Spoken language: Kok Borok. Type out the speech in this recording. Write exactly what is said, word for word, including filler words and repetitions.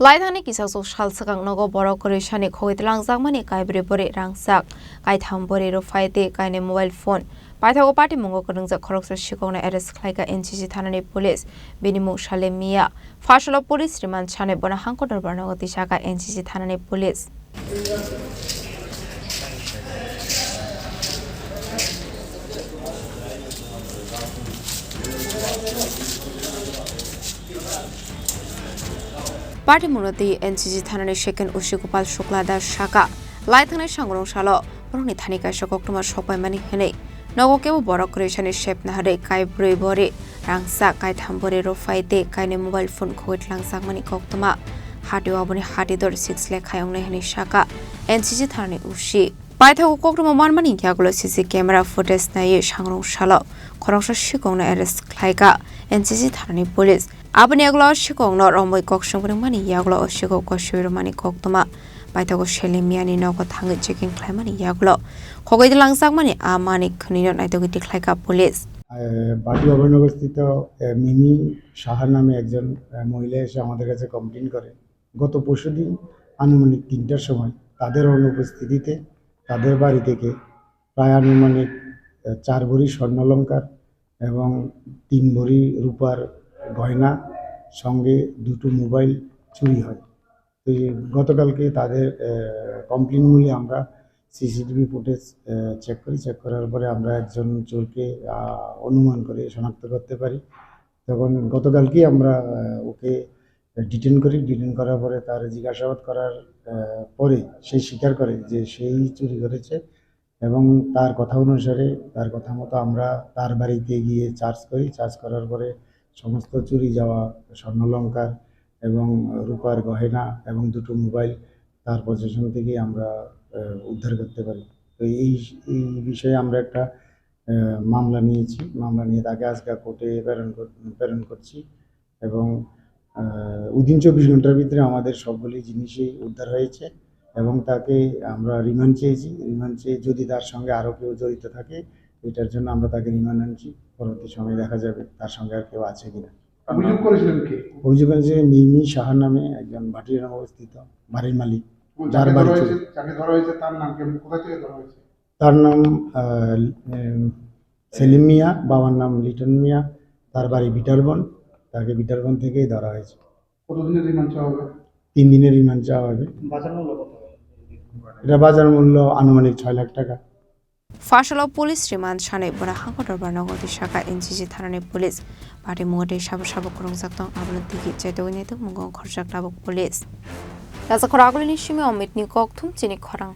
Laithani kisakjwk sal swkang nogo borok kwrwi sani khogwi twlangjakmani kaibrwi bwrwi rangchak, kaitham bwrwi rwphai tei kainwi mobile phone. Paithago patimungo kwrwngjak khoroksa sikokno arrest khlaika N C C thanani police. Bini mung Salim Mia. Pharsalo police remand sanwi bono hangkor dorbar nogo tisaka N C C thanani police. Patimungno twi N C C thanani second O C Gopal Shukla Das saka, lai thangnai sangrong salo borokni thani kaisa koktwma sokpaimani hwnwi. Nogo kebo borok kwrwisani sep naharwi kaibrwi bwrwi, rangchak kaitham bwrwi rwphai tei kainwi mobile phone khogwi tlangjakmani koktwma. Hatio aboni hati dor six lakh khai wngnai hwnwi saka N C C thanani O C. Paithago koktwma manmani yagulo C C camera footage naiwi sangrong salo khoroksa sikokno arrest khlaika N C C thanani police. Aboni yagulo sikokno romwi kok songwrwngmani yagulo o sikok kosoi rwmani koktwma. Paithago Salim Miani nogo thangwi checking khlaimani yagulo khogwi langjakmani a manwi khwnwino naitugwi tikhlaika police. Eh, বাটুয়াবান অবস্থিত, eh, মিমি সাহা নামে একজন, eh, মহিলা এসে আমাদের কাছে কমপ্লেন করে। গত পরশুদিন আনুমানিক তিনটার সময় তাদের অনুপস্থিতিতে তাদের বাড়ি থেকে প্রায় আনুমানিক, আহ, চার ভরি স্বর্ণালংকার এবং তিন ভরি রূপার গয়না, সঙ্গে দুটো মোবাইল চুরি হয়। তো এই গতকালকে তাদের, আহ, কমপ্লেন মূলে আমরা সিসিটিভি ফুটেজ, আহ, চেক করি। চেক করার পরে আমরা একজন চোরকে, আহ, অনুমান করে শনাক্ত করতে পারি। তখন গতকালকেই আমরা, আহ, ওকে ডিটেইন করি। ডিটেইন করার পরে তার জিজ্ঞাসাবাদ করার, আহ, পরে সে স্বীকার করে যে সেই চুরি করেছে এবং তার কথা অনুসারে, তার কথা মতো আমরা তার বাড়িতে গিয়ে সার্চ করি। সার্চ করার পরে সমস্ত চুরি যাওয়া স্বর্ণালংকার এবং রূপার গয়না এবং দুটো মোবাইল তার পজিশন থেকে আমরা, আহ, উদ্ধার করতে পারি। তো এই, এই বিষয়ে আমরা একটা, আহ, মামলা নিয়েছি। মামলা নিয়ে তাকে আজকে কোর্টে প্রেরণ কর-, প্রেরণ করছি। এবং, আহ, within চব্বিশ ঘন্টার ভিতরে আমাদের সবগুলি জিনিসই উদ্ধার হয়েছে এবং তাকে আমরা রিমান্ড চেয়েছি। রিমান্ড চেয়ে যদি তার সঙ্গে আরও কেউ জড়িত থাকে, এটার জন্য আমরা তাকে রিমান্ড আনছি। পরবর্তী সময়ে দেখা যাবে তার সঙ্গে আর কেউ আছে কিনা। অভিযোগ করেছিলেন কে? অভিযোগ করেছে মিমি সাহা নামে একজন ভাটিয়ারাম অবস্থিত বাড়ির মালিক, ও, যার যাকে ধরা বাড়িতে হয়েছে, যাকে ধরা হয়েছে তার নাম কি এবং কোথা থেকে ধরা হয়েছে? তার নাম, আহ, উম, সেলিম মিয়া, বাবার নাম লিটন মিয়া, তার বাড়ি বিটারবন, তাকে বিটারবন থেকেই ধরা হয়েছে। কতদিনের রিমান্ড চাওয়া হবে? তিন দিনের রিমান্ড চাওয়া হবে। বাজার মূল্য কত? এটা বাজার মূল্য আনুমানিক ছয় লাখ টাকা। Pharsalo police remand sanwi bono hangkor dorbar nogo tisaka N C C thanani police. Patimungno tei sabo sabo kwrwngjak tong, abono tigi chaitogwi naitok mungo khorjak tabuk police. Rajakhor agulini simi Omitni kokthum chini khorang.